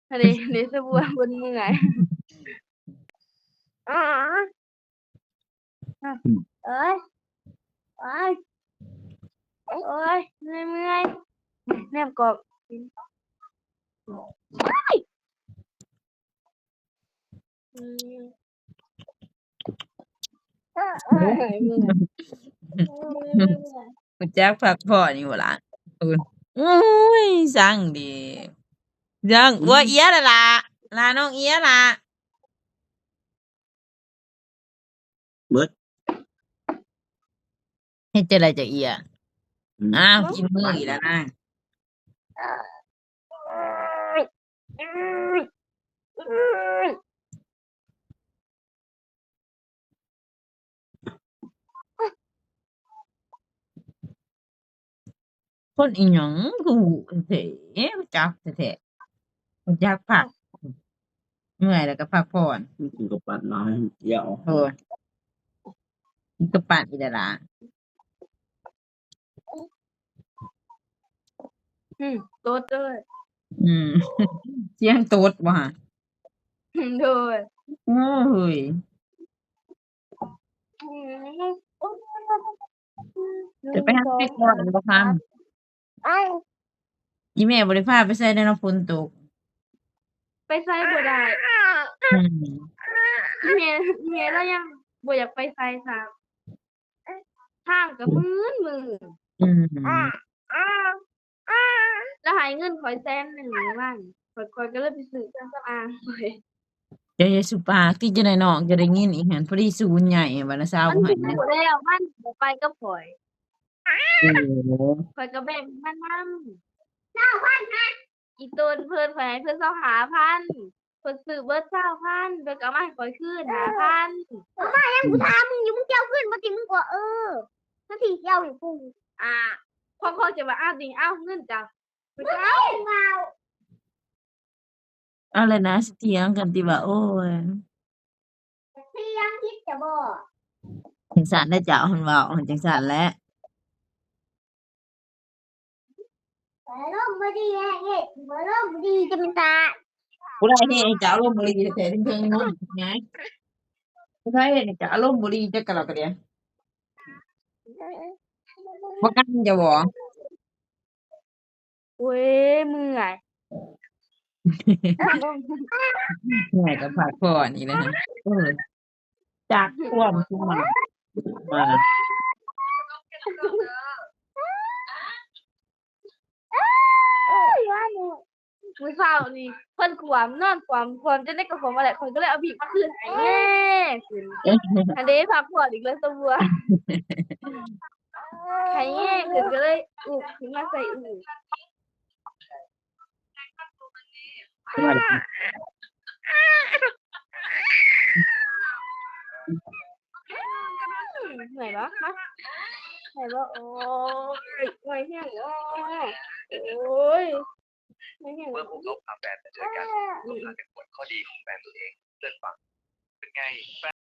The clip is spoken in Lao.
ອັນນີ້ ນີ້ສະບົວເພິ່ນເມື່ອຍ. ໂອ້ຍ ໂອ້ຍ ໂອ້ຍ ເມື່ອຍ ເມື່ອຍ ແນມກ້ອງ. ຮູ້ຈັກພັກຜ່ອນຢູ່ບໍ່ລະ? ໂອ້ຍ ຊ່າງເດ ຊ່າງ ໂອ້ຍ ເອຍແລ້ວລະ ລານ້ອງເອຍລະ. ເບິດ ເຮັດຈັ່ງໃດຈະເອຍ? ອືມ ອ້າວ ກິນມື້ອີກແລ້ວນາງ. ຄົນອີ່ຫຍັງຄືຫູແທ້ໆ ຮູ້ຈັກແທ້ໆ ຮູ້ຈັກພັກ ເມື່ອຍແລ້ວກໍພັກຜ່ອນ. ກິນກະປັ້ນຫຼາຍ ເອີ ກິນກະປັ້ນອີກແລ້ວລະ. ອືມ ໂຕດເດີ. ອືມ ສຽງໂຕດບໍ່ຫະ? ໂດຍ. ໂອ້ຍ ຈະໄປຫາເກັບກ່ອນບໍ່ຄຳ? ອີ່ແມ່ບໍ່ໄດ້ພາໄປໃສເດ້ເນາະ ຝົນຕົກ ໄປໃສບໍ່ໄດ້. ອືມ ອີ່ແມ່ ອີ່ແມ່ລາວຍັງບໍ່ຢາກໄປໃສຊ້ຳ ທາງກໍມືນໆ. ອືມ ລາວໃຫ້ເງິນຂ້ອຍແສນໜຶ່ງມື້ວານ ຂ້ອຍ ຂ້ອຍກໍເລີຍໄປຊື້ເຄື່ອງສຳອາງຂ້ອຍ. ເຈົ້າຢ່າສູ່ປາກຕິ ຈັ່ງໃດນ້ອງຈະໄດ້ຍິນອີກຫັ້ນ ພໍດີສູນໃຫຍ່ ບັດນະສາວບໍ່ໃຫ້ນະ. ມັນຮູ້ແລ້ວ ມັນບໍ່ໄປກັບຂ້ອຍ. ໂອ້ ຂ້ອຍກໍແບ່ງມັນນຳ. ອີ່ຕົນເພິ່ນ ຂ້ອຍໃຫ້ເພິ່ນຊາວຫ້າພັນ ເພິ່ນຊື້ເບິດຊາວພັນ ເພິ່ນກໍເອົາມາໃຫ້ຂ້ອຍຄືນຫ້າພັນ. ເອົາມາຫຍັງ? ກູຖາມມຶງຢູ່ ມຶງຊິເອົາຄືນບໍ່ຕິ? ມຶງກໍ ເອີ ມັນຊິເອົາຢູ່ພຸ້ນ. ອ່າ ຂອງ ຂອງຈະວ່າ ອ້າວ ນີ້ ເອົາເງິນເຈົ້າ ເອົາ ເອົາ ເອົາແລ້ວນະ ຊິຖຽງກັນຕິວ່າ ໂອ້ຍ ເຖິງຊັ້ນແຫຼະເຈົ້າ ເພິ່ນເວົ້າຈັ່ງຊັ້ນແຫຼະ. ອາລົມບໍ່ດີ ເຮັດອາລົມບໍ່ດີ ຈະເປັນຕາ ຜູ້ໃດເຮັດໃຫ້ເຈົ້າອາລົມບໍ່ດີແທ້ໆ ເທິງໆ ໂນ້ນໄງ ຜູ້ໃດເຮັດໃຫ້ເຈົ້າອາລົມບໍ່ດີ ຈັກກະລະກະເດຍ ບໍ່ກັນເຈົ້າບໍ່? ໂອ້ຍ ເມື່ອຍ ເມື່ອຍກໍພັກຜ່ອນອີກແລ້ວຫັ້ນ. ເອີ ຈັກຄວາມຄືມາ ມາ ມື້ເຊົ້ານີ້ເພິ່ນຂວາມ ນອນຂວາມ ຂວາມຈົນໄດ້ກະຂວາມມາແຫຼະ ຂ້ອຍກໍເລີຍເອົາພິກມາຄືນໃຫ້ແນ່ຂຶ້ນ. ອັນເດ ພັກຜ່ອນອີກແລ້ວ ສະບົວ. ໄຂ້ແຮງຂຶ້ນກໍເລີຍອຸບຂຶ້ນມາໃສ່ອີກ. ເມື່ອຍບໍ່? ຮະ? ເມື່ອຍບໍ່? ໂອ້ຍ ເມື່ອຍແຮງບໍ່? ໂອ້ຍ ເມື່ອຍແຮງບໍ່? ເມື່ອຜູ້ເຂົາພາແຟນມາເຈີກັນ ຕ້ອງຫາເຫດຜົນຂໍ້ດີຂອງແຟນຕົວເອງ ເພື່ອນຟັງ ເປັນໄງ?